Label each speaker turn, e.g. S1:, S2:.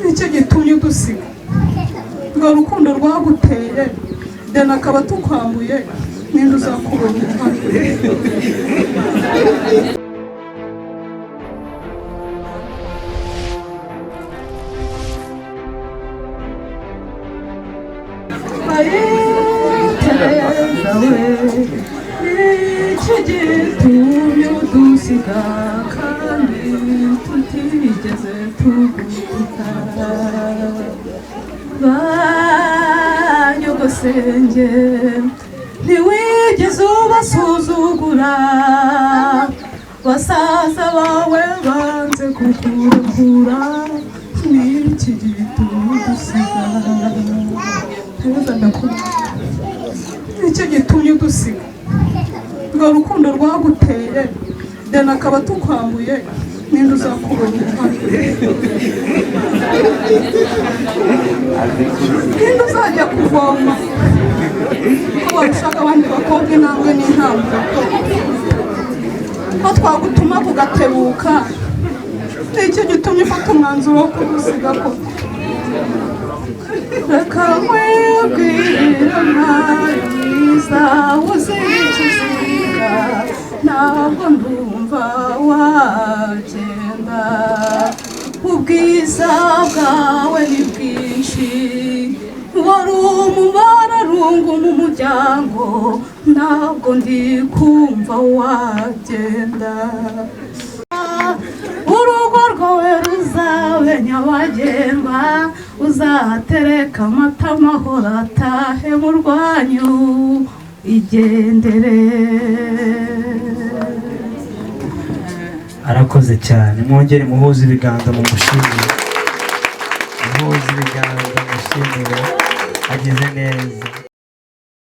S1: Nicyo gitumye udusiga. Urwo rukundo rwaguteye, deni akaba tukwambuye, ninde uzakubona? Tereza we, iki gitumye udusiga kandi tutigeze tugutuka? Banyogosenge ntiwigeze ubasuzugura, basaza bawe banze kukurekura, n'iki gitumye udusiga? Tereza, ndakubwira, nicyo gitumye udusiga. Urwo rukundo rwaguteye, deni akaba tukwambuye, ninde uzakubona? Ninde uzajya kuvoma ko barushaga abandi bakobwa intambwe n'intambwe, ko twagutuma ugatebuka? Nicyo gitumye ufata umwanzuro wo kudusiga koko? Reka nkwibwire, mwari mwiza uzikiziga, ntabwo ndumva wagenda. Ubwiza bwawe ni bwinshi, wari umumararungu mu muryango, ntabwo ndi kumva wagenda. Urugo rwawe ruzabe nyabagendwa, uzatereka amata amahoro atahe mu rwanyu. Igendere.
S2: Arakoze cyane. Mwongere muhuze ibiganza mu mushimire, muhuze ibiganza mushimire, agize neza.